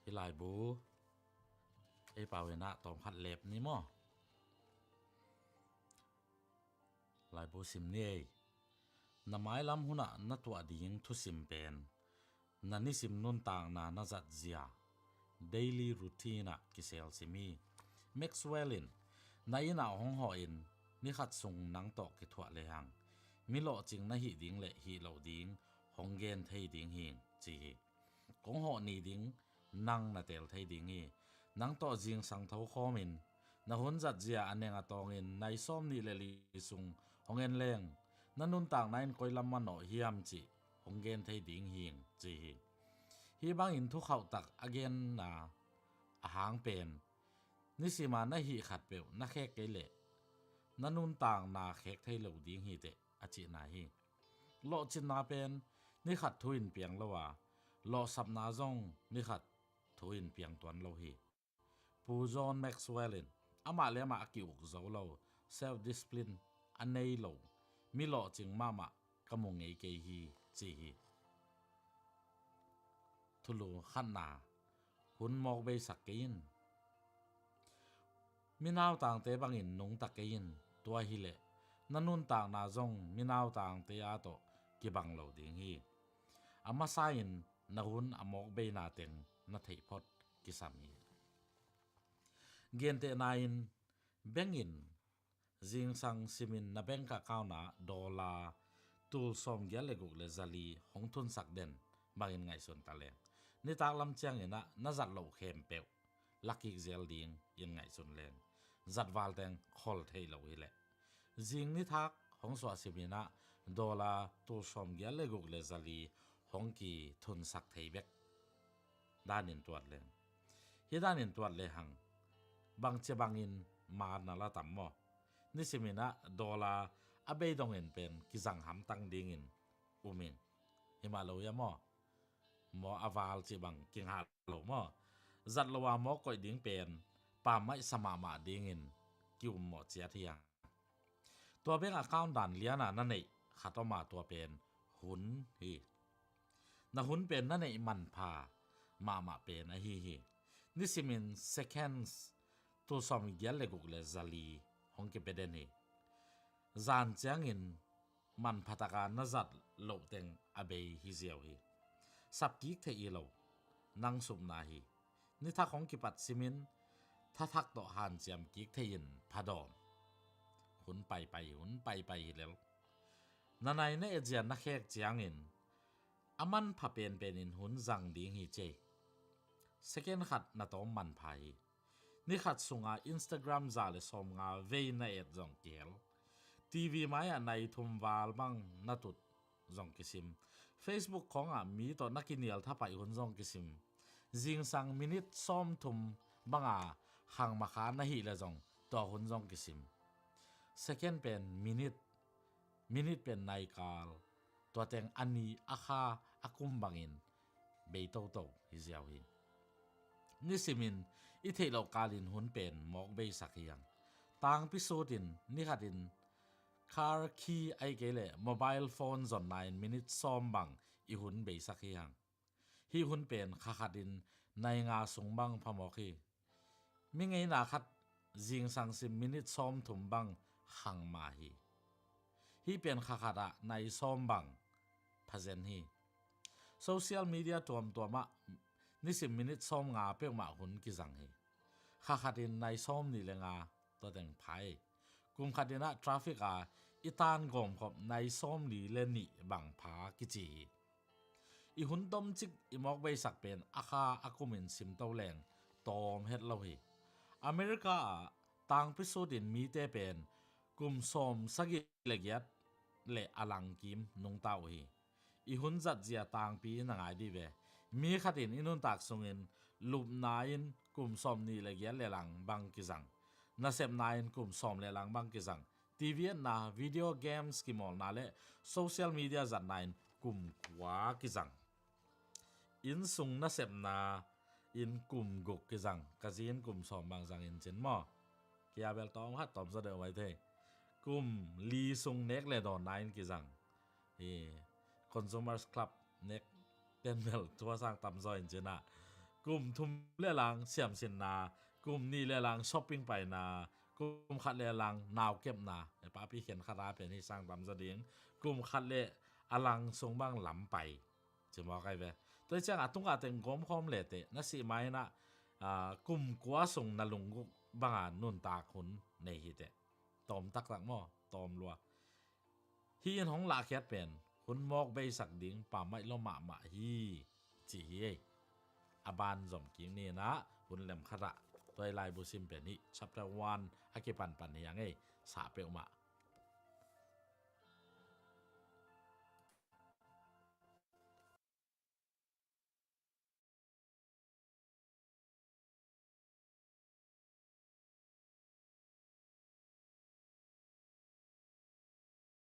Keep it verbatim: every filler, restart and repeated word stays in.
Hih laibu ei pau in ah tawm khat lep ni maw? Laibu sim ni ei. Na mailam hunah na tuah ding thusim pen na nisim nuntakna na zatzia, daily routine ah kisel sim hi. Maxwell in, na inn ah hong hawh in, ni khat sung nang tawh kithuah lehang, mi lawhcing na hih ding le hih loh ding hong gen thei ding hing, ci hi. Kong hawh ni ding nang na teel thei ding hi. Nang tawh zingsang tho khawm in, na hun zatzia a neng a tawng in nai sawm nih le li sung hong en leng, na nuntakna in koi lam manawh hiam cih hong gen thei ding hing, ci hi. Hih bangin thukhauh tak a genna a hang pen, nisima na hih khat peuh na khek kei leh, na nuntakna khek thei lo ding hi teh, a cihna hi. Lawhcinna pen ni khat thu in piang lo a, lawhsapna zong ni khat thu in piang tuan lo hi. Pu John Maxwell in, amah le amah a ki-uk zo lo, self discipline a nei lo mi lawhcing mahmah ka mu ngei kei hi, ci hi. Thulu khatna, hun mawk beisak kei in. Mi nautangte bangin nungta kei in. Tua hileh na nuntakna zong mi nautangte a tawh kibang lo ding hi. A masa in na hun a mawk beina teng na theih phot kisam hi. Gentehna in, bank in zingsang simin na bank account ah dollar tul sawmgiat le guk le zali hong thunsak den bangin ngaihsun ta leng, nitak lam ciangin ah na zat loh khempeuh lakik zel ding in ngaihsun leng, zat val teng khol thei lo hileh, zing nithak hong suah simin ah dollar tul sawmgiat le guk le zali hong kithunsak thei bek danin tuat leng. Hih danin tuat lehang, bangci bangin maan na la tam maw? Nisimin ah dollar a bei dongin pen kizang hamtang dingin um in. Himah lo ia maw? Maw a val cih bang kingah lo maw? Zat lo a mawk koih ding pen pammaih sa mahmah dingin ki-um mawh ciat hi hang. Tua bank account dan liana na neih khat om a, tua pen hun hi. Na hun pen na neih manpha mahmah pen ahi hi. Nisimin seconds tul sawmgiat le guk le zali hong kipia den hi. Zan ciangin manpha taka na zat loh teng a bei hi ziau hi. Sapkik theih hi lo, nang supna hi. Nithak hong kipat simin thathak tawh hanciam kik thei in phadawm. Hun paipai, hun paipai hi lel. Na nai na etzia na khek ciangin a manpha penpen in hun zang ding hi cei. Second khat na tawm manpha hi. Ni khat sunga Instagram za le sawmnga vei na et zong kihel. TV mai-ah nai thum val bang na tut zong kisim. Facebook khawngah mi tawh na kinial thapaih hun zong kisim. Zingsang minit sawmthum banga khang makha na hih le zong tua hun zong kisim. Second pen minit, minit pen naikal, tua teng a ni, a kha, a kum bangin bei toto hi ziau hi. Nisimin i theih loh kalin hun pen mawk beisak hi hang. Tangpi sutin ni khatin car key ahi kei leh mobile phone zonna in minit sawm bang i hun beisak hi hang. Hih hun pen kha khatin nai nga sung bang phamawk hi. Mi ngeina khat zingsang sim minit sawmthum bang khang ma hi. Hih pen kha khatah nai sawm bang phazen hi. Social media tuamtuamah nisim minit sawmnga peuhmah hun kizang hi. Kha khatin nai sawmnih le nga tua teng pha hi. Kum khatin ah traffic a i tan gawmkhop nai sawmli le nih bang pha kici hi. I hun tomcik i mawk beisak pen a kha a kumin simto leng tawm het lo hi. America ah tangpi sutin mite pen kum sawm sagih le giat le a langkim nungta uh hi. I hun zatzia tangpi na ngai dih ve. Mi khatin i nuntak sungin lupna in kum sawmnih le giat le lang bang kizang. Nasepna in kum sawm le lang bang kizang. TV etna, video games kimawlna le social media zatna in kum kua kizang. Innsung nasepna in kum guk kizang. Ka zi in kum sawm bang zang in cin maw? Kia bel tawm khat tawm zaw deuh mai thei. Kum li sung nek le dawnna in kizang. Hi, Consumers Club nek ten bel tua sang tamzaw in cin ah. Kum thum le lang siamsinna, kum nih le lang shopping paina, kum khat le lang naukepna, e papi khen khat a pen hi sang tam za ding, kum khat le a lang sung bang lam pai. Ci mawk ai ve. Tua hi ciang a tunga teng gawmkhawm le te na sih mai na, kum kua sung na lungguk banga nuntak hun nei hi te. Tawm taktak maw, tawm lua. Hi in hong lahkhiat pen hun mawk beisak ding pammaih lo mahmah hi, ci hi ei. A ban zom kik ni na hun lem khat ah tua i laibu sim pen hi chapter one a kipanpan hi ang ei. Sa peuhmah